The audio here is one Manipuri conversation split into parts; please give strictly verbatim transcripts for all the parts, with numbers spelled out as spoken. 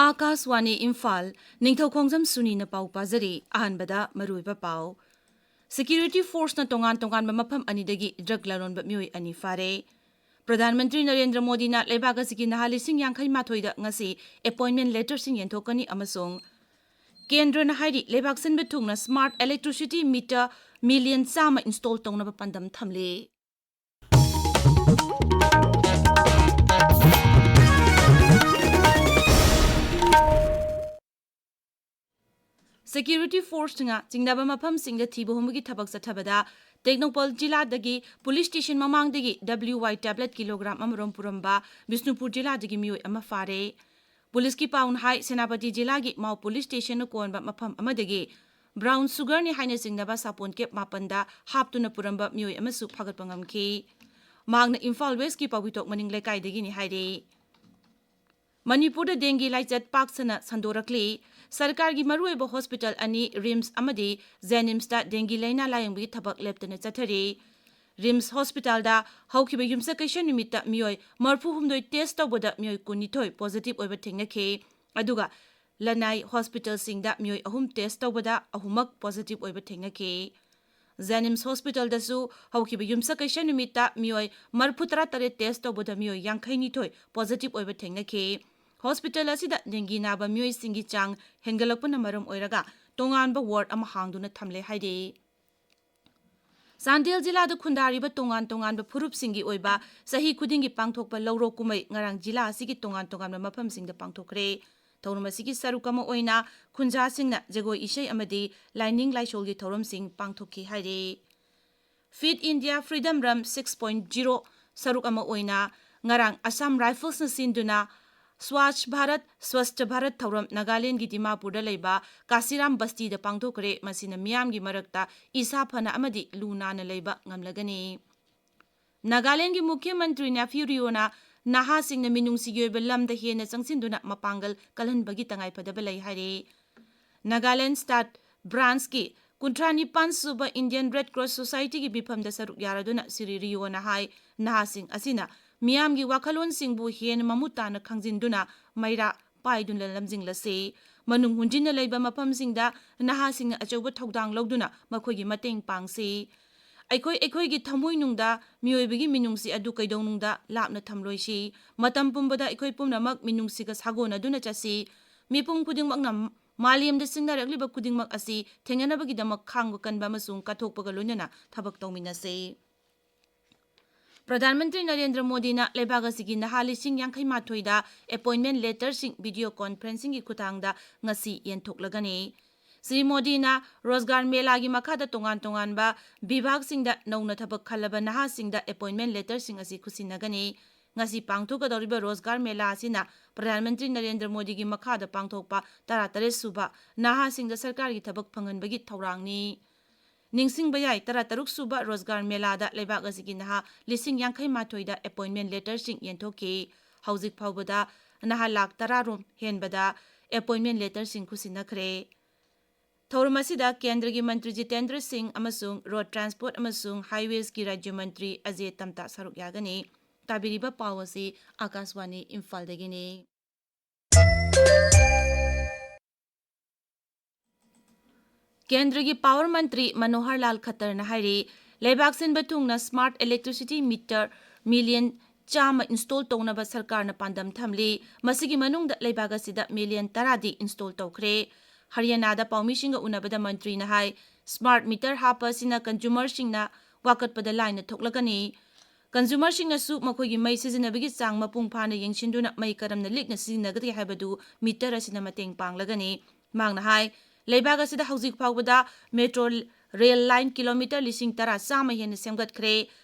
ꯑꯥꯀꯥꯁꯋꯥꯅꯤ ꯏꯝꯐꯥꯜ, ꯅꯤꯡꯊꯧ ꯈꯣꯡꯖꯝ ꯁꯨꯅꯤꯅ ꯄꯥꯎ ꯄꯥꯖꯔꯤ꯫ ꯑꯍꯥꯟꯕꯗ ꯃꯔꯨꯑꯣꯏꯕ ꯄꯥꯎ꯫ ꯁꯦꯀ꯭ꯌꯨꯔꯤꯇꯤ ꯐꯣꯔꯁꯅ ꯇꯣꯉꯥꯟ ꯇꯣꯉꯥꯟꯕ ꯃꯐꯝ ꯑꯅꯤꯗꯒꯤ ꯗ꯭ꯔꯒ ꯂꯂꯣꯟꯕ ꯃꯤꯑꯣꯏ ꯑꯅꯤ ꯐꯥꯔꯦ꯫ ꯄ꯭ꯔꯙꯥꯟ ꯃꯟꯇ꯭ꯔꯤ ꯅꯔꯦꯟꯗ꯭ꯔ ꯃꯣꯗꯤꯅ ꯂꯩꯕꯥꯛ ꯑꯁꯤꯒꯤ ꯅꯍꯥ ꯂꯤꯁꯤꯡ ꯌꯥꯡꯈꯩ ꯃꯥꯊꯣꯏꯗ ꯉꯁꯤ ꯑꯦꯄꯣꯏꯟꯃꯦꯟ ꯂꯦꯇꯔꯁꯤꯡ ꯌꯦꯟꯊꯣꯛꯀꯅꯤ ꯑꯃꯁꯨꯡ ꯀꯦꯟꯗ꯭ꯔꯅ ꯍꯥꯏꯔꯤ, ꯂꯩꯕꯥꯛ ꯁꯤꯟꯕ ꯊꯨꯡꯅ ꯁ꯭ꯃꯥꯔꯠ ꯏꯂꯦꯛꯇ꯭ꯔꯤꯁꯤꯇꯤ ꯃꯤꯇꯔ ꯃꯤꯂꯤꯌꯟ ꯆꯥꯝꯃ ꯏꯟꯁꯇꯣꯜ ꯇꯧꯅꯕ ꯄꯥꯟꯗꯝ ꯊꯝꯂꯤ꯫ ꯁꯦꯀ꯭ꯌꯨꯔꯤꯇꯤ ꯐꯣꯔꯁꯁꯤꯡꯅ ꯆꯤꯡꯅꯕ ꯃꯐꯝꯁꯤꯡꯗ ꯊꯤꯕ ꯍꯨꯝꯕꯒꯤ ꯊꯕꯛ ꯆꯠꯊꯕꯗ ꯇꯦꯡꯅꯧꯄꯜ ꯖꯤꯂꯥꯗꯒꯤ ꯄꯨꯂꯤꯁ ꯁ꯭ꯇꯦꯁꯟ ꯃꯃꯥꯡꯗꯒꯤ ꯗꯕ꯭ꯂꯤꯌꯨ ꯋꯥꯏ ꯇꯦꯕ꯭ꯂꯦꯠ ꯀꯤꯂꯣꯒ꯭ꯔꯥꯝ ꯑꯃꯔꯣꯝ ꯄꯨꯔꯝꯕ ꯕꯤꯁꯅꯨꯄꯨꯔ ꯖꯤꯂꯥꯗꯒꯤ ꯃꯤꯑꯣꯏ ꯑꯃ ꯐꯥꯔꯦ꯫ ꯄꯨꯂꯤꯁꯀꯤ ꯄꯥꯎꯅ ꯍꯥꯏ, ꯁꯦꯅꯥꯄꯇꯤ ꯖꯤꯂꯥꯒꯤ ꯃꯥꯎ ꯄꯨꯂꯤꯁ ꯁ꯭ꯇꯦꯁꯟꯅ ꯀꯣꯟꯕ ꯃꯐꯝ ꯑꯃꯗꯒꯤ ꯕ꯭ꯔꯥꯎꯟ ꯁꯨꯒꯔꯅꯤ ꯍꯥꯏꯅ ꯆꯤꯡꯅꯕ ꯁꯥꯄꯣꯟ ꯀꯦꯞ ꯃꯥꯄꯟꯗ ꯍꯥꯞꯇꯨꯅ ꯄꯨꯔꯝꯕ ꯃꯤꯑꯣꯏ ꯑꯃꯁꯨ ꯐꯥꯒꯠꯄ ꯉꯝꯈꯤ꯫ ꯃꯍꯥꯛꯅ ꯏꯝꯐꯥꯜ ꯋꯦꯁꯀꯤ ꯄꯥꯎꯕꯤꯊꯣꯛ ꯃꯅꯤꯡ ꯂꯩꯀꯥꯏꯗꯒꯤꯅꯤ ꯍꯥꯏꯔꯤ꯫ ꯃꯅꯤꯄꯨꯔꯗ ꯗꯦꯡꯒꯤ ꯂꯥꯏꯆꯠ ꯄꯥꯛ ꯁꯟꯅ ꯁꯟꯗꯣꯔꯛꯂꯤ꯫ ꯁꯔꯀꯥꯔꯒꯤ ꯃꯔꯨꯑꯣꯏꯕ ꯍꯣꯁꯄꯤꯇꯥꯜ ꯑꯅꯤ, ꯔꯤꯝꯁ ꯑꯃꯗꯤ ꯖꯦꯅꯤꯝꯁꯇ ꯗꯦꯡꯒꯤ ꯂꯥꯏꯅꯥ ꯂꯥꯌꯦꯡꯕꯒꯤ ꯊꯕꯛ ꯂꯦꯞꯇꯅ ꯆꯠꯊꯔꯤ꯫ ꯔꯤꯝꯁ ꯍꯣꯁꯄꯤꯇꯥꯜꯗ ꯍꯧꯈꯤꯕ ꯌꯨꯝꯁꯀꯩꯁ ꯅꯨꯃꯤꯠꯇ ꯃꯤꯑꯣꯏ ꯃꯔꯤꯐꯨ ꯍꯨꯝꯗꯣꯏ ꯇꯦꯁ ꯇꯧꯕꯗ ꯃꯤꯑꯣꯏ ꯀꯨꯟꯅꯤꯊꯣꯏ ꯄꯣꯖꯤꯇꯤꯚ ꯑꯣꯏꯕ ꯊꯦꯡꯅꯈꯤ꯫ ꯑꯗꯨꯒ ꯂꯅꯥꯏ ꯍꯣꯁꯄꯤꯇꯥꯜꯁꯤꯡꯗ ꯃꯤꯑꯣꯏ ꯑꯍꯨꯝ ꯇꯦꯁ ꯇꯧꯕꯗ ꯑꯍꯨꯝꯃꯛ ꯄꯣꯖꯤꯇꯤꯚ ꯑꯣꯏꯕ ꯊꯦꯡꯅꯈꯤ꯫ ꯖꯦꯅꯤꯝꯁ ꯍꯣꯁꯄꯤꯇꯥꯜꯗꯁꯨ ꯍꯧꯈꯤꯕ ꯌꯨꯝꯁꯀꯩꯁ ꯅꯨꯃꯤꯠꯇ ꯃꯤꯑꯣꯏ ꯃꯔꯤꯐꯨ ꯇꯔꯥ ꯇꯔꯦꯠ ꯇꯦꯁ ꯇꯧꯕꯗ ꯃꯤꯑꯣꯏ ꯌꯥꯡꯈꯩ ꯅꯤꯊꯣꯏ ꯄꯣꯖꯤꯇꯤꯚ ꯑꯣꯏꯕ ꯊꯦꯡꯅꯈꯤ꯫ ꯍꯣꯁꯄꯤꯇꯥꯜ ꯑꯁꯤꯗ ꯗꯦꯡꯒꯤ ꯅꯥꯕ ꯃꯤꯑꯣꯏꯁꯤꯡꯒꯤ ꯆꯥꯡ ꯍꯦꯟꯒꯠꯂꯛꯄꯅ ꯃꯔꯝ ꯑꯣꯏꯔꯒ ꯇꯣꯉꯥꯟꯕ ꯋꯥꯔꯗ ꯑꯃ ꯍꯥꯡꯗꯨꯅ ꯊꯝꯂꯦ ꯍꯥꯏꯔꯤ꯫ ꯆꯥꯟꯗꯦꯜ ꯖꯤꯂꯥꯗ ꯈꯨꯟꯗꯥꯔꯤꯕ ꯇꯣꯉꯥꯟ ꯇꯣꯉꯥꯟꯕ ꯐꯨꯔꯨꯞꯁꯤꯡꯒꯤ ꯑꯣꯏꯕ ꯆꯍꯤ ꯈꯨꯗꯤꯡꯒꯤ ꯄꯥꯡꯊꯣꯛꯄ ꯂꯧꯔꯣꯛ ꯀꯨꯝꯍꯩ ꯉꯔꯥꯡ ꯖꯤꯂꯥ ꯑꯁꯤꯒꯤ ꯇꯣꯉꯥꯟ ꯇꯣꯉꯥꯟꯕ ꯃꯐꯝꯁꯤꯡꯗ ꯄꯥꯡꯊꯣꯛꯈ꯭ꯔꯦ꯫ ꯊꯧꯔꯝ ꯑꯁꯤꯒꯤ ꯁꯔꯨꯛ ꯑꯃ ꯑꯣꯏꯅ ꯈꯨꯟꯖꯥꯁꯤꯡꯅ ꯖꯒꯣꯏ ꯏꯁꯩ ꯑꯃꯗꯤ ꯂꯥꯏꯅꯤꯡ ꯂꯥꯏꯁꯣꯜꯒꯤ ꯊꯧꯔꯝꯁꯤꯡ ꯄꯥꯡꯊꯣꯛꯈꯤ ꯍꯥꯏꯔꯤ꯫ Fit India freedom run six point zero ꯁꯔꯨꯛ ꯑꯃ ꯑꯣꯏꯅ ꯉꯔꯥꯡ ꯑꯁꯥꯝ ꯔꯥꯏꯐꯜꯁꯅ ꯁꯤꯟꯗꯨꯅ ꯁ꯭ꯋꯥꯁ ꯚꯥꯔꯠ ꯁ꯭ꯋꯁꯊ ꯚꯥꯔꯠ ꯊꯧꯔꯝ ꯅꯥꯒꯥꯂꯦꯟꯗꯒꯤ ꯗꯤꯃꯥꯄꯨꯔꯗ ꯂꯩꯕ ꯀꯥꯁꯤꯔꯥꯝ ꯕꯁꯇꯤꯗ ꯄꯥꯡꯊꯣꯛꯈ꯭ꯔꯦ꯫ ꯃꯁꯤꯅ ꯃꯤꯌꯥꯝꯒꯤ ꯃꯔꯛꯇ ꯏꯁꯥ ꯐꯅ ꯑꯃꯗꯤ ꯂꯨ ꯅꯥꯟꯅ ꯂꯩꯕ ꯉꯝꯂꯒꯅꯤ꯫ ꯅꯥꯒꯥꯂꯦꯟꯗꯒꯤ ꯃꯨꯈ꯭ꯌ ꯃꯟꯇ꯭ꯔꯤ ꯅꯦꯐ꯭ꯌꯨ ꯔꯤꯑꯣꯅ ꯅꯍꯥꯁꯤꯡꯅ ꯃꯤꯅꯨꯡꯁꯤꯒꯤ ꯑꯣꯏꯕ ꯂꯝꯗ ꯍꯦꯟꯅ ꯆꯪꯁꯤꯟꯗꯨꯅ ꯃꯄꯥꯡꯒꯜ ꯀꯜꯍꯟꯕꯒꯤ ꯇꯉꯥꯏꯐꯗꯕ ꯂꯩ ꯍꯥꯏꯔꯤ꯫ ꯅꯥꯒꯥꯂꯦꯟꯗ ꯁ꯭ꯇꯦꯠ ꯕ꯭ꯔꯥꯟꯆꯀꯤ ꯀꯨꯟꯊ꯭ꯔꯥ ꯅꯤꯄꯥꯟ ꯁꯨꯕ ꯏꯟꯗꯤꯌꯟ ꯔꯦꯗ ꯀ꯭ꯔꯣꯁ ꯁꯣꯁꯥꯏꯇꯤꯒꯤ ꯃꯤꯐꯝꯗ ꯁꯔꯨꯛ ꯌꯥꯔꯗꯨꯅ ꯁ꯭ꯔꯤ ꯔꯤꯑꯣꯅ ꯍꯥꯏ, ꯅꯍꯥꯁꯤꯡ ꯑꯁꯤꯅ ꯃꯤꯌꯥꯝꯒꯤ ꯋꯥꯈꯜꯂꯣꯟꯁꯤꯡꯕꯨ ꯍꯦꯟꯅ ꯃꯃꯨꯠ ꯇꯥꯅ ꯈꯪꯖꯤꯟꯗꯨꯅ ꯃꯩꯔꯥ ꯄꯥꯏꯗꯨꯅ ꯂꯝꯖꯤꯡꯂꯁꯤ꯫ ꯃꯅꯨꯡ ꯍꯨꯟꯖꯤꯟꯅ ꯂꯩꯕ ꯃꯐꯝꯁꯤꯡꯗ ꯅꯍꯥꯁꯤꯡꯅ ꯑꯆꯧꯕ ꯊꯧꯗꯥꯡ ꯂꯧꯗꯨꯅ ꯃꯈꯣꯏꯒꯤ ꯃꯇꯦꯡ ꯄꯥꯡꯁꯤ꯫ ꯑꯩꯈꯣꯏ ꯑꯩꯈꯣꯏꯒꯤ ꯊꯃꯣꯏꯅꯨꯡꯗ ꯃꯤꯑꯣꯏꯕꯒꯤ ꯃꯤꯅꯨꯡꯁꯤ ꯑꯗꯨ ꯀꯩꯗꯧꯅꯨꯡꯗ ꯂꯥꯞꯅ ꯊꯝꯂꯣꯏꯁꯤ꯫ ꯃꯇꯝ ꯄꯨꯝꯕꯗ ꯑꯩꯈꯣꯏ ꯄꯨꯝꯅꯃꯛ ꯃꯤꯅꯨꯡꯁꯤꯒ ꯁꯥꯒꯣꯟꯅꯗꯨꯅ ꯆꯠꯁꯤ꯫ ꯃꯤꯄꯨꯝ ꯈꯨꯗꯤꯡꯃꯛꯅ ꯃꯥꯂꯦꯝꯗ ꯁꯤꯡꯅꯔꯛꯂꯤꯕ ꯈꯨꯗꯤꯡꯃꯛ ꯑꯁꯤ ꯊꯦꯡꯅꯅꯕꯒꯤꯗꯃꯛ ꯈꯥꯡꯕ ꯀꯟꯕ ꯑꯃꯁꯨꯡ ꯀꯠꯊꯣꯛꯄꯒ ꯂꯣꯏꯅꯅ ꯊꯕꯛ ꯇꯧꯃꯤꯟꯅꯁꯤ꯫ ꯄ꯭ꯔꯙꯥꯟ ꯃꯟꯇ꯭ꯔꯤ ꯅꯔꯦꯟꯗ꯭ꯔ ꯃꯣꯗꯤꯅ ꯂꯩꯕꯥꯛ ꯑꯁꯤꯒꯤ ꯅꯍꯥ ꯂꯤꯁꯤꯡ ꯌꯥꯡꯈꯩ ꯃꯥꯊꯣꯏꯗ appointment letterꯁꯤꯡ video conferencingꯒꯤ ꯈꯨꯠꯊꯥꯡꯗ ꯉꯁꯤ ꯌꯦꯟꯊꯣꯛꯂꯒꯅꯤ꯫ ꯁ꯭ꯔꯤ ꯃꯣꯗꯤꯅ ꯔꯣꯖꯒꯥꯔ ꯃꯦꯂꯥꯒꯤ ꯃꯈꯥꯗ ꯇꯣꯉꯥꯟ ꯇꯣꯉꯥꯟꯕ ꯕꯤꯚꯥꯒꯁꯤꯡꯗ ꯅꯧꯅ ꯊꯕꯛ ꯈꯜꯂꯕ ꯅꯍꯥꯁꯤꯡꯗ appointment letterꯁꯤꯡ ꯑꯁꯤ ꯈꯨꯠꯁꯤꯟꯅꯒꯅꯤ꯫ ꯉꯁꯤ ꯄꯥꯡꯊꯣꯛꯀꯗꯧꯔꯤꯕ ꯔꯣꯖꯒꯥꯔ ꯃꯦꯂꯥ ꯑꯁꯤꯅ ꯄ꯭ꯔꯙꯥꯟ ꯃꯟꯇ꯭ꯔꯤ ꯅꯔꯦꯟꯗ꯭ꯔ ꯃꯣꯗꯤꯒꯤ ꯃꯈꯥꯗ ꯄꯥꯡꯊꯣꯛꯄ ꯇꯔꯥꯇꯔꯦꯠ ꯁꯨꯕ ꯅꯍꯥꯁꯤꯡꯗ ꯁꯔꯀꯥꯔꯒꯤ ꯊꯕꯛ ꯐꯪꯍꯟꯕꯒꯤ ꯊꯧꯔꯥꯡꯅꯤ꯫ ꯅꯤꯡꯁꯤꯡꯕ ꯌꯥꯏ, ꯇꯔꯥꯇꯔꯨꯛ ꯁꯨꯕ ꯔꯣꯖꯒꯥꯔ ꯃꯦꯂꯥꯗ ꯂꯩꯕꯥꯛ ꯑꯁꯤꯒꯤ ꯅꯍꯥ ꯂꯤꯁꯤꯡ ꯌꯥꯡꯈꯩ ꯃꯥꯊꯣꯏꯗ appointment letterꯁꯤꯡ ꯌꯦꯟꯊꯣꯛꯈꯤ꯫ ꯍꯧꯖꯤꯛ ꯐꯥꯎꯕꯗ ꯅꯍꯥ ꯂꯥꯈ ꯇꯔꯥ ꯔꯣꯝ ꯍꯦꯟꯕꯗ appointment letterꯁꯤꯡ ꯈꯨꯠꯁꯤꯟꯅꯈ꯭ꯔꯦ꯫ ꯊꯧꯔꯝ ꯑꯁꯤꯗ ꯀꯦꯟꯗ꯭ꯔꯒꯤ ꯃꯟꯇ꯭ꯔꯤ ꯖꯤꯇꯦꯟꯗ꯭ꯔ ꯁꯤꯡ ꯑꯃꯁꯨꯡ road transport ꯑꯃꯁꯨꯡ highwaysꯀꯤ ꯔꯥꯖ꯭ꯌ ꯃꯟꯇ꯭ꯔꯤ ꯑꯖꯦ ꯇꯝꯇꯥ ꯁꯔꯨꯛ ꯌꯥꯒꯅꯤ꯫ ꯇꯥꯕꯤꯔꯤꯕ ꯄꯥꯎ ꯑꯁꯤ ꯑꯥꯀꯥꯁꯕꯥꯅꯤ ꯏꯝꯐꯥꯜꯗꯒꯤꯅꯤ꯫ ꯀꯦꯟꯗ꯭ꯔꯒꯤ power ꯃꯟꯇ꯭ꯔꯤ ꯃꯅꯣꯍꯔ ꯂꯥꯜ ꯈꯠꯇꯔꯅ ꯍꯥꯏꯔꯤ, ꯂꯩꯕꯥꯛ ꯁꯤꯟꯕ ꯊꯨꯡꯅ smart electricity meter million ꯆꯥꯝꯃ install ꯇꯧꯅꯕ ꯁꯔꯀꯥꯔꯅ ꯄꯥꯟꯗꯝ ꯊꯝꯂꯤ꯫ ꯃꯁꯤꯒꯤ ꯃꯅꯨꯡꯗ ꯂꯩꯕꯥꯛ ꯑꯁꯤꯗ million ꯇꯔꯥꯗꯤ install ꯇꯧꯈ꯭ꯔꯦ꯫ ꯍꯔꯤꯌꯥꯅꯥꯗ ꯄꯥꯎꯃꯤꯁꯤꯡꯒ ꯎꯅꯕꯗ ꯃꯟꯇ꯭ꯔꯤꯅ ꯍꯥꯏ, smart meter ꯍꯥꯞꯄ ꯑꯁꯤꯅ consumerꯁꯤꯡꯅ ꯋꯥꯀꯠꯄꯗ ꯂꯥꯏꯅ ꯊꯣꯛꯂꯒꯅꯤ꯫ Consumerꯁꯤꯡꯅꯁꯨ ꯃꯈꯣꯏꯒꯤ ꯃꯩ ꯁꯤꯖꯤꯟꯅꯕꯒꯤ ꯆꯥꯡ ꯃꯄꯨꯡ ꯐꯥꯅ ꯌꯦꯡꯁꯤꯟꯗꯨꯅ ꯃꯩ ꯀꯔꯝꯅ ꯂꯤꯛꯅ ꯁꯤꯖꯤꯟꯅꯒꯗꯒꯦ ꯍꯥꯏꯕꯗꯨ meter ꯑꯁꯤꯅ ꯃꯇꯦꯡ ꯄꯥꯡꯂꯒꯅꯤ꯫ ꯃꯍꯥꯛꯅ ꯍꯥꯏ, ꯂꯩꯕꯥꯛ ꯑꯁꯤꯗ ꯍꯧꯖꯤꯛ ꯐꯥꯎꯕꯗ metro rail line kilometre ꯂꯤꯁꯤꯡ ꯇꯔꯥ ꯆꯥꯝꯃ ꯍꯦꯟꯅ ꯁꯦꯝꯒꯠꯈ꯭ꯔꯦ꯫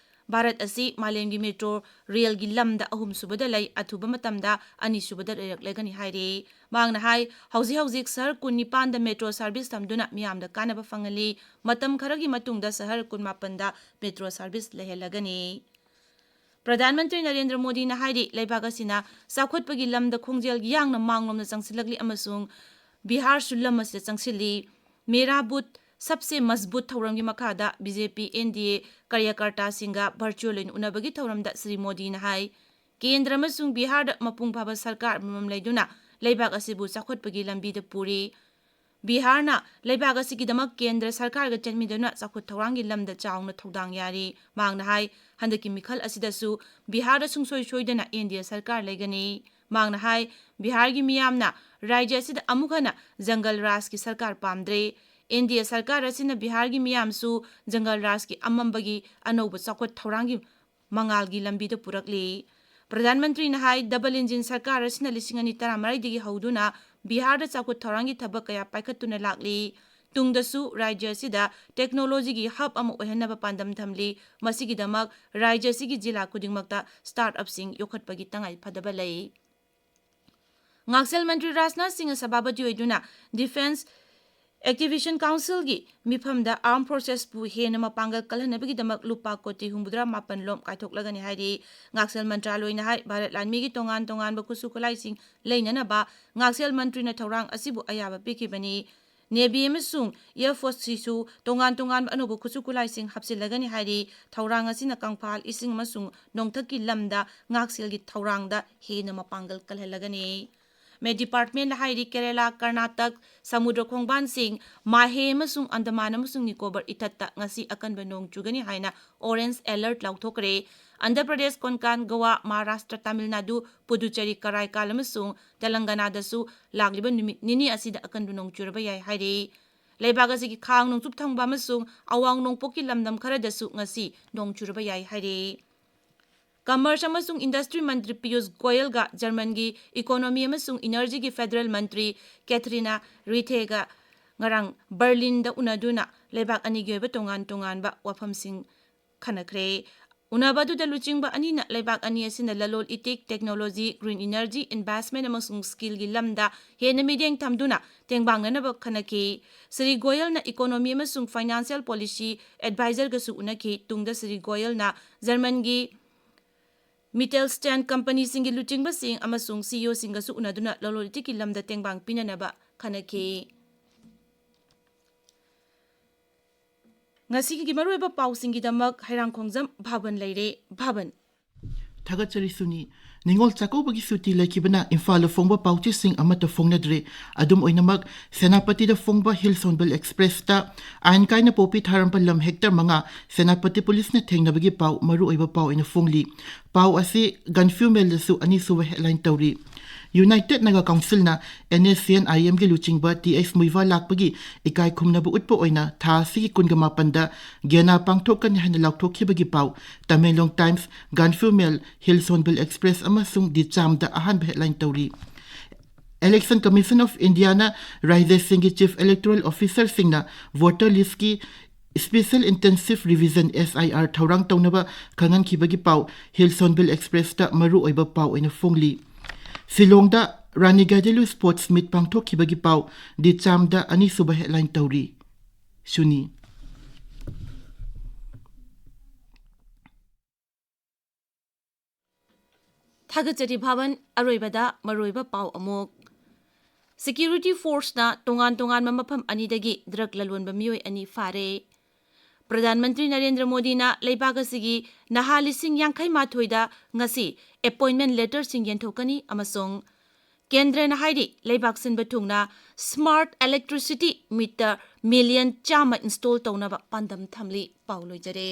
ꯚꯥꯔꯠ ꯑꯁꯤ ꯃꯥꯂꯦꯝꯒꯤ metro railꯒꯤ ꯂꯝꯗ ꯑꯍꯨꯝꯁꯨꯕꯗ ꯂꯩ, ꯑꯊꯨꯕ ꯃꯇꯝꯗ ꯑꯅꯤꯁꯨꯕꯗ ꯂꯩꯔꯛꯂꯒꯅꯤ ꯍꯥꯏꯔꯤ꯫ ꯃꯍꯥꯛꯅ ꯍꯥꯏ, ꯍꯧꯖꯤꯛ ꯍꯧꯖꯤꯛ ꯁꯍꯔ ꯀꯨꯟꯅꯤꯄꯥꯟꯗ metro service ꯊꯝꯗꯨꯅ ꯃꯤꯌꯥꯝꯗ ꯀꯥꯟꯅꯕ ꯐꯪꯍꯜꯂꯤ꯫ ꯃꯇꯝ ꯈꯔꯒꯤ ꯃꯇꯨꯡꯗ ꯁꯍꯔ ꯀꯨꯟꯃꯥꯄꯟꯗ metro service ꯂꯩꯍꯜꯂꯒꯅꯤ꯫ ꯄ꯭ꯔꯙꯥꯟ ꯃꯟꯇ꯭ꯔꯤ ꯅꯔꯦꯟꯗ꯭ꯔ ꯃꯣꯗꯤꯅ ꯍꯥꯏꯔꯤ, ꯂꯩꯕꯥꯛ ꯑꯁꯤꯅ ꯆꯥꯎꯈꯠꯄꯒꯤ ꯂꯝꯗ ꯈꯣꯡꯖꯦꯜ ꯌꯥꯡꯅ ꯃꯥꯡꯂꯣꯝꯗ ꯆꯪꯁꯤꯜꯂꯛꯂꯤ ꯑꯃꯁꯨꯡ ꯕꯤꯍꯥꯔꯁꯨ ꯂꯝ ꯑꯁꯤꯗ ꯆꯪꯁꯤꯜꯂꯤ꯫ ꯃꯦꯔꯥ ꯕꯨꯊ ꯁꯕꯁꯦ ꯃꯖꯕꯨꯠ ꯊꯧꯔꯝꯒꯤ ꯃꯈꯥꯗ BJP NDA ꯀꯥꯔꯌꯀꯔꯇꯥꯁꯤꯡꯒ virtual ꯑꯣꯏꯅ ꯎꯅꯕꯒꯤ ꯊꯧꯔꯝꯗ ꯁ꯭ꯔꯤ ꯃꯣꯗꯤꯅ ꯍꯥꯏ, ꯀꯦꯟꯗ꯭ꯔ ꯑꯃꯁꯨꯡ ꯕꯤꯍꯥꯔꯗ ꯃꯄꯨꯡ ꯐꯥꯕ ꯁꯔꯀꯥꯔ ꯑꯃꯃꯝ ꯂꯩꯗꯨꯅ ꯂꯩꯕꯥꯛ ꯑꯁꯤꯕꯨ ꯆꯥꯎꯈꯠꯄꯒꯤ ꯂꯝꯕꯤꯗ ꯄꯨꯔꯤ꯫ ꯕꯤꯍꯥꯔꯅ ꯂꯩꯕꯥꯛ ꯑꯁꯤꯒꯤꯗꯃꯛ ꯀꯦꯟꯗ꯭ꯔ ꯁꯔꯀꯥꯔꯒ ꯆꯠꯃꯤꯟꯅꯗꯨꯅ ꯆꯥꯎꯈꯠ ꯊꯧꯔꯥꯡꯒꯤ ꯂꯝꯗ ꯆꯥꯎꯅ ꯊꯧꯗꯥꯡ ꯌꯥꯔꯤ꯫ ꯃꯍꯥꯛꯅ ꯍꯥꯏ, ꯍꯟꯗꯛꯀꯤ ꯃꯤꯈꯜ ꯑꯁꯤꯗꯁꯨ ꯕꯤꯍꯥꯔꯗ ꯁꯨꯡꯁꯣꯏ ꯁꯣꯏꯗꯅ ꯑꯦꯟ ꯗꯤ ꯑꯦ ꯁꯔꯀꯥꯔ ꯂꯩꯒꯅꯤ꯫ ꯃꯍꯥꯛꯅ ꯍꯥꯏ, ꯕꯤꯍꯥꯔꯒꯤ ꯃꯤꯌꯥꯝꯅ ꯔꯥꯖ꯭ꯌ ꯑꯁꯤꯗ ꯑꯃꯨꯛ ꯍꯟꯅ ꯖꯪꯒꯜ ꯔꯥꯖꯀꯤ ꯁꯔꯀꯥꯔ ꯄꯥꯝꯗ꯭ꯔꯦ꯫ ꯑꯦꯟ ꯗꯤ ꯑꯦ ꯁꯔꯀꯥꯔ ꯑꯁꯤꯅ ꯕꯤꯍꯥꯔꯒꯤ ꯃꯤꯌꯥꯝꯁꯨ ꯖꯪꯒꯜ ꯔꯥꯖꯀꯤ ꯑꯃꯝꯕꯒꯤ ꯑꯅꯧꯕ ꯆꯥꯎꯈꯠ ꯊꯧꯔꯥꯡꯒꯤ ꯃꯉꯥꯜꯒꯤ ꯂꯝꯕꯤꯗ ꯄꯨꯔꯛꯂꯤ꯫ ꯄ꯭ꯔꯙꯥꯟ ꯃꯟꯇ꯭ꯔꯤꯅ ꯍꯥꯏ, ꯗꯕꯜ ꯏꯟꯖꯤꯟ ꯁꯔꯀꯥꯔ ꯑꯁꯤꯅ ꯂꯤꯁꯤꯡ ꯑꯅꯤ ꯇꯔꯥꯃꯔꯤꯗꯒꯤ ꯍꯧꯗꯨꯅ ꯕꯤꯍꯥꯔꯗ ꯆꯥꯎꯈꯠ ꯊꯧꯔꯥꯡꯒꯤ ꯊꯕꯛ ꯀꯌꯥ ꯄꯥꯏꯈꯠꯇꯨꯅ ꯂꯥꯛꯂꯤ꯫ ꯇꯨꯡꯗꯁꯨ ꯔꯥꯖ꯭ꯌ ꯑꯁꯤꯗ ꯇꯦꯛꯅꯣꯂꯣꯖꯤꯒꯤ ꯍꯕ ꯑꯃ ꯑꯣꯏꯍꯟꯅꯕ ꯄꯥꯟꯗꯝ ꯊꯝꯂꯤ꯫ ꯃꯁꯤꯒꯤꯗꯃꯛ ꯔꯥꯖ꯭ꯌ ꯑꯁꯤꯒꯤ ꯖꯤꯂꯥ ꯈꯨꯗꯤꯡꯃꯛꯇ ꯁ꯭ꯇꯥꯔꯠ ꯑꯞꯁꯤꯡ ꯌꯣꯛꯈꯠꯄꯒꯤ ꯇꯉꯥꯏ ꯐꯗꯕ ꯂꯩ꯫ ꯉꯥꯛꯁꯦꯜ ꯃꯟꯇ꯭ꯔꯤ ꯔꯥꯖꯅꯥꯊ ꯁꯤꯡꯅ ꯁꯚꯥꯄꯇꯤ ꯑꯣꯏꯗꯨꯅ ꯗꯤꯐꯦꯟꯁ ꯑꯦꯛꯇꯤꯚꯦꯁꯟ ꯀꯥꯎꯟꯁꯤꯜꯒꯤ ꯃꯤꯐꯝꯗ ꯑꯥꯔꯝ ꯐꯣꯔꯁꯦꯁꯄꯨ ꯍꯦꯟꯅ ꯃꯄꯥꯡꯒꯜ ꯀꯜꯍꯟꯅꯕꯒꯤꯗꯃꯛ ꯂꯨꯄꯥ ꯀꯣꯇꯤ ꯍꯨꯝꯐꯨꯇꯔꯥ ꯃꯥꯄꯟ ꯂꯣꯝ ꯀꯥꯏꯊꯣꯛꯂꯒꯅꯤ ꯍꯥꯏꯔꯤ꯫ ꯉꯥꯛꯁꯦꯜ ꯃꯟꯇ꯭ꯔꯥꯂꯣꯏꯅ ꯍꯥꯏ, ꯚꯥꯔꯠ ꯂꯥꯟꯃꯤꯒꯤ ꯇꯣꯉꯥꯟ ꯇꯣꯉꯥꯟꯕ ꯈꯨꯠꯁꯨ ꯈꯨꯠꯂꯥꯏꯁꯤꯡ ꯂꯩꯅꯅꯕ ꯉꯥꯛꯁꯦꯜ ꯃꯟꯇ꯭ꯔꯤꯅ ꯊꯧꯔꯥꯡ ꯑꯁꯤꯕꯨ ꯑꯌꯥꯕ ꯄꯤꯈꯤꯕꯅꯤ꯫ ꯅꯦꯚꯤ ꯑꯃꯁꯨꯡ ꯑꯦꯌꯔ ꯐꯣꯔꯁꯁꯤꯁꯨ ꯇꯣꯉꯥꯟ ꯇꯣꯉꯥꯟꯕ ꯑꯅꯧꯕ ꯈꯨꯠꯁꯨ ꯈꯨꯠꯂꯥꯏꯁꯤꯡ ꯍꯥꯞꯆꯤꯜꯂꯒꯅꯤ ꯍꯥꯏꯔꯤ꯫ ꯊꯧꯔꯥꯡ ꯑꯁꯤꯅ ꯀꯪꯐꯥꯜ, ꯏꯁꯤꯡ ꯑꯃꯁꯨꯡ ꯅꯣꯡꯊꯛꯀꯤ ꯂꯝꯗ ꯉꯥꯛꯁꯦꯜꯒꯤ ꯊꯧꯔꯥꯡꯗ ꯍꯦꯟꯅ ꯃꯄꯥꯡꯒꯜ ꯀꯜꯍꯜꯂꯒꯅꯤ꯫ ꯃꯦꯠ ꯗꯤꯄꯥꯔꯠꯃꯦꯟꯅ ꯍꯥꯏꯔꯤ, ꯀꯦꯔꯦꯂꯥ, ꯀꯔꯅꯥꯇꯛ, ꯁꯃꯨꯗ꯭ꯔ ꯈꯣꯡꯕꯥꯟꯁꯤꯡ, ꯃꯥꯍꯦ ꯑꯃꯁꯨꯡ ꯑꯟꯗꯃꯥꯟ ꯑꯃꯁꯨꯡ ꯅꯤꯀꯣꯕꯔ ꯏꯊꯠꯇ ꯉꯁꯤ ꯑꯀꯟꯕ ꯅꯣꯡ ꯆꯨꯒꯅꯤ ꯍꯥꯏꯅ ꯑꯣꯔꯦꯟꯖ ꯑꯦꯂꯔꯠ ꯂꯥꯎꯊꯣꯛꯈ꯭ꯔꯦ꯫ ꯑꯟꯙ꯭ꯔ ꯄ꯭ꯔꯗꯦꯁ, ꯀꯣꯟꯀꯥꯟ, ꯒꯣꯋꯥ, ꯃꯍꯥꯔꯥꯁꯇ꯭ꯔ, ꯇꯥꯃꯤꯜ ꯅꯥꯗꯨ, ꯄꯨꯗꯨꯆꯦꯔꯤ, ꯀꯔꯥꯏꯀꯥꯜ ꯑꯃꯁꯨꯡ ꯇꯦꯂꯪꯒꯅꯥꯗꯁꯨ ꯂꯥꯛꯂꯤꯕ ꯅꯨꯃꯤꯠ ꯅꯤꯅꯤ ꯑꯁꯤꯗ ꯑꯀꯟꯕ ꯅꯣꯡ ꯆꯨꯔꯕ ꯌꯥꯏ ꯍꯥꯏꯔꯤ꯫ ꯂꯩꯕꯥꯛ ꯑꯁꯤꯒꯤ ꯈꯥꯡ ꯅꯣꯡꯆꯨꯞ ꯊꯪꯕ ꯑꯃꯁꯨꯡ ꯑꯋꯥꯡ ꯅꯣꯡꯄꯣꯛꯀꯤ ꯂꯝꯗꯝ ꯈꯔꯗꯁꯨ ꯉꯁꯤ ꯅꯣꯡ ꯆꯨꯔꯕ ꯌꯥꯏ ꯍꯥꯏꯔꯤ꯫ ꯀꯃꯔꯁ ꯑꯃꯁꯨꯡ ꯏꯟꯗꯁꯇ꯭ꯔꯤ ꯃꯟꯇ꯭ꯔꯤ ꯄꯤꯌꯨꯁ ꯒꯣꯌꯜꯒ ꯖꯔꯃꯟꯒꯤ ꯏꯀꯣꯅꯣꯃꯤ ꯑꯃꯁꯨꯡ ꯏꯅꯔꯖꯤꯒꯤ ꯐꯦꯗꯔꯦꯜ ꯃꯟꯇ꯭ꯔꯤ ꯀꯦꯊꯔꯤꯅꯥ ꯔꯤꯊꯦꯒ ꯉꯔꯥꯡ ꯕꯔꯂꯤꯟꯗ ꯎꯅꯗꯨꯅ ꯂꯩꯕꯥꯛ ꯑꯅꯤꯒꯤ ꯑꯣꯏꯕ ꯇꯣꯉꯥꯟ ꯇꯣꯉꯥꯟꯕ ꯋꯥꯐꯝꯁꯤꯡ ꯈꯟꯅꯈ꯭ꯔꯦ꯫ ꯎꯅꯕ ꯑꯗꯨꯗ ꯂꯨꯆꯤꯡꯕ ꯑꯅꯤꯅ ꯂꯩꯕꯥꯛ ꯑꯅꯤ ꯑꯁꯤꯅ ꯂꯂꯣꯟ ꯏꯇꯤꯛ, ꯇꯦꯛꯅꯣꯂꯣꯖꯤ, ꯒ꯭ꯔꯤꯟ ꯏꯅꯔꯖꯤ, ꯏꯟꯚꯦꯁ꯭ꯇꯃꯦꯟꯠ ꯑꯃꯁꯨꯡ ꯁ꯭ꯀꯤꯜꯒꯤ ꯂꯝꯗ ꯍꯦꯟꯅ ꯃꯤꯠꯌꯦꯡ ꯊꯝꯗꯨꯅ ꯇꯦꯡꯕꯥꯡꯅꯅꯕ ꯈꯟꯅꯈꯤ꯫ ꯁ꯭ꯔꯤ ꯒꯣꯌꯜꯅ ꯏꯀꯣꯅꯣꯃꯤ ꯑꯃꯁꯨꯡ ꯐꯥꯏꯅꯥꯟꯁꯤꯌꯦꯜ ꯄꯣꯂꯤꯁꯤ ꯑꯦꯗꯚꯥꯏꯖꯔꯒꯁꯨ ꯎꯅꯈꯤ꯫ ꯇꯨꯡꯗ ꯁ꯭ꯔꯤ ꯒꯣꯌꯜꯅ ꯖꯔꯃꯟꯒꯤ ꯃꯤꯇꯦꯜꯁ꯭ꯇꯦꯟ ꯀꯝꯄꯅꯤꯁꯤꯡꯒꯤ ꯂꯨꯆꯤꯡꯕꯁꯤꯡ ꯑꯃꯁꯨꯡ ꯁꯤ ꯏ ꯑꯣꯁꯤꯡꯒꯁꯨ ꯎꯅꯗꯨꯅ ꯂꯂꯣꯟ ꯏꯇꯤꯛꯀꯤ ꯂꯝꯗ ꯇꯦꯡꯕꯥꯡ ꯄꯤꯅꯅꯕ ꯈꯟꯅꯈꯤ꯫ ꯉꯁꯤꯒꯤ ꯃꯔꯨꯑꯣꯏꯕ ꯄꯥꯎꯁꯤꯡꯒꯤꯗꯃꯛ ꯍꯩꯔꯥꯡꯈꯣꯡꯖꯝ ꯚꯥꯕꯟ ꯂꯩꯔꯦ꯫ ꯚꯥꯕꯟ꯫ ꯊꯥꯒꯠꯆꯔꯤ ꯁꯨꯅꯤ꯫ ꯅꯤꯉꯣꯜ ꯆꯥꯛꯀꯧꯕꯒꯤ ꯁꯨꯇꯤ ꯂꯩꯈꯤꯕꯅ ꯏꯝꯐꯥꯜꯗ ꯐꯣꯡꯕ ꯄꯥꯎꯆꯦꯁꯤꯡ ꯑꯃꯠꯇ ꯐꯣꯡꯅꯗ꯭ꯔꯦ꯫ ꯑꯗꯨꯝ ꯑꯣꯏꯅꯃꯛ, ꯁꯦꯅꯥꯄꯇꯤꯗ ꯐꯣꯡꯕ ꯍꯤꯜ ꯍꯣꯔꯟꯕꯤꯜ ꯑꯦꯛꯁꯄ꯭ꯔꯦꯁꯇ ꯑꯥꯏꯟ ꯀꯥꯏꯅ ꯄꯣꯄꯤ ꯊꯥꯔꯝꯕ ꯂꯝ ꯍꯦꯛꯇꯔ ꯃꯉꯥ ꯁꯦꯅꯥꯄꯇꯤ ꯄꯨꯂꯤꯁꯅ ꯊꯦꯡꯅꯕꯒꯤ ꯄꯥꯎ ꯃꯔꯨꯑꯣꯏꯕ ꯄꯥꯎ ꯑꯣꯏꯅ ꯐꯣꯡꯂꯤ꯫ ꯄꯥꯎ ꯑꯁꯤ ꯒꯟꯐ꯭ꯌꯨ ꯃꯦꯜꯗꯁꯨ ꯑꯅꯤꯁꯨꯕ ꯍꯦꯗꯂꯥꯏꯟ ꯇꯧꯔꯤ꯫ ꯌꯨꯅꯥꯏꯇꯦꯗ ꯅꯥꯒꯥ ꯀꯥꯎꯟꯁꯤꯜꯅ ꯑꯦꯟ ꯑꯦꯁ ꯁꯤ ꯑꯦꯟ ꯑꯥꯏ ꯑꯦꯝꯒꯤ ꯂꯨꯆꯤꯡꯕ ꯇꯤ ꯑꯩꯆ ꯃꯨꯏꯚꯥ ꯂꯥꯛꯄꯒꯤ ꯏꯀꯥꯏ ꯈꯨꯝꯅꯕ ꯎꯠꯄ ꯑꯣꯏꯅ ꯊꯥ ꯑꯁꯤꯒꯤ ꯀꯨꯟꯒ ꯃꯥꯄꯟꯗ ꯒꯦꯅꯥ ꯄꯥꯡꯊꯣꯛꯀꯅꯤ ꯍꯥꯏꯅ ꯂꯥꯎꯊꯣꯛꯈꯤꯕꯒꯤ ꯄꯥꯎ ꯇꯃꯦꯡꯂꯣꯡ ꯇꯥꯏꯝꯁ, ꯒꯟꯐ꯭ꯌꯨ ꯃꯦꯜ, ꯍꯤꯜ ꯍꯣꯔꯟꯕꯤꯜ ꯑꯦꯛꯁꯄ꯭ꯔꯦꯁ ꯑꯃꯁꯨꯡ ꯗꯤ ꯆꯥꯝꯗ ꯑꯍꯥꯟꯕ ꯍꯦꯗꯂꯥꯏꯟ ꯇꯧꯔꯤ꯫ ꯏꯂꯦꯛꯁꯟ ꯀꯃꯤꯁꯟ ꯑꯣꯐ ꯏꯟꯗꯤꯌꯥꯅ ꯔꯥꯖ꯭ꯌꯁꯤꯡꯒꯤ ꯆꯤꯐ ꯏꯂꯦꯛꯇꯣꯔꯦꯜ ꯑꯣꯐꯤꯁꯔꯁꯤꯡꯅ ꯚꯣꯇꯔ ꯂꯤꯁ꯭ꯠꯀꯤ special intensive revision, S I R, ꯊꯧꯔꯥꯡ ꯇꯧꯅꯕ ꯈꯪꯍꯟꯈꯤꯕꯒꯤ ꯄꯥꯎ ꯍꯤꯜ ꯍꯣꯔꯟꯕꯤꯜ ꯑꯦꯛꯁꯄ꯭ꯔꯦꯁꯇ ꯃꯔꯨꯑꯣꯏꯕ ꯄꯥꯎ ꯑꯣꯏꯅ ꯐꯣꯡꯂꯤ꯫ ꯁꯤꯂꯣꯡꯗ ꯔꯥꯅꯤ ꯒꯥꯏꯗꯤꯟꯂꯨ ꯁ꯭ꯄꯣꯔꯠꯁ ꯃꯤꯠ ꯄꯥꯡꯊꯣꯛꯈꯤꯕꯒꯤ ꯄꯥꯎ ꯗꯤ ꯆꯥꯝꯗ ꯑꯅꯤꯁꯨꯕ ꯍꯦꯗꯂꯥꯏꯟ ꯇꯧꯔꯤ꯫ ꯁꯨꯅꯤ꯫ ꯊꯥꯒꯠꯆꯔꯤ ꯚꯥꯕꯟ꯫ ꯑꯔꯣꯏꯕꯗ ꯃꯔꯨꯑꯣꯏꯕ ꯄꯥꯎ ꯑꯃꯨꯛ꯫ ꯁꯦꯀ꯭ꯌꯨꯔꯤꯇꯤ ꯐꯣꯔꯁꯅ ꯇꯣꯉꯥꯟ ꯇꯣꯉꯥꯟꯕ ꯃꯐꯝ ꯑꯅꯤꯗꯒꯤ ꯗ꯭ꯔꯒ ꯂꯂꯣꯟꯕ ꯃꯤꯑꯣꯏ ꯑꯅꯤ ꯐꯥꯔꯦ꯫ ꯄ꯭ꯔꯙꯥꯟ ꯃꯟꯇ꯭ꯔꯤ ꯅꯔꯦꯟꯗ꯭ꯔ ꯃꯣꯗꯤꯅ ꯂꯩꯕꯥꯛ ꯑꯁꯤꯒꯤ ꯅꯍꯥ ꯂꯤꯁꯤꯡ ꯌꯥꯡꯈꯩ ꯃꯥꯊꯣꯏꯗ ꯉꯁꯤ ꯑꯦꯄꯣꯏꯟꯃꯦꯟ ꯂꯦꯇꯔꯁꯤꯡ ꯌꯦꯟꯊꯣꯛꯀꯅꯤ ꯑꯃꯁꯨꯡ ꯀꯦꯟꯗ꯭ꯔꯅ ꯍꯥꯏꯔꯤ, ꯂꯩꯕꯥꯛ ꯁꯤꯟꯕ ꯊꯨꯡꯅ ꯁ꯭ꯃꯥꯔꯠ ꯏꯂꯦꯛꯇ꯭ꯔꯤꯁꯤꯇꯤ ꯃꯤꯇꯔ ꯃꯤꯂꯤꯌꯟ ꯆꯥꯝꯃ ꯏꯟꯁꯇꯣꯜ ꯇꯧꯅꯕ ꯄꯥꯟꯗꯝ ꯊꯝꯂꯤ꯫ ꯄꯥꯎ ꯂꯣꯏꯖꯔꯦ꯫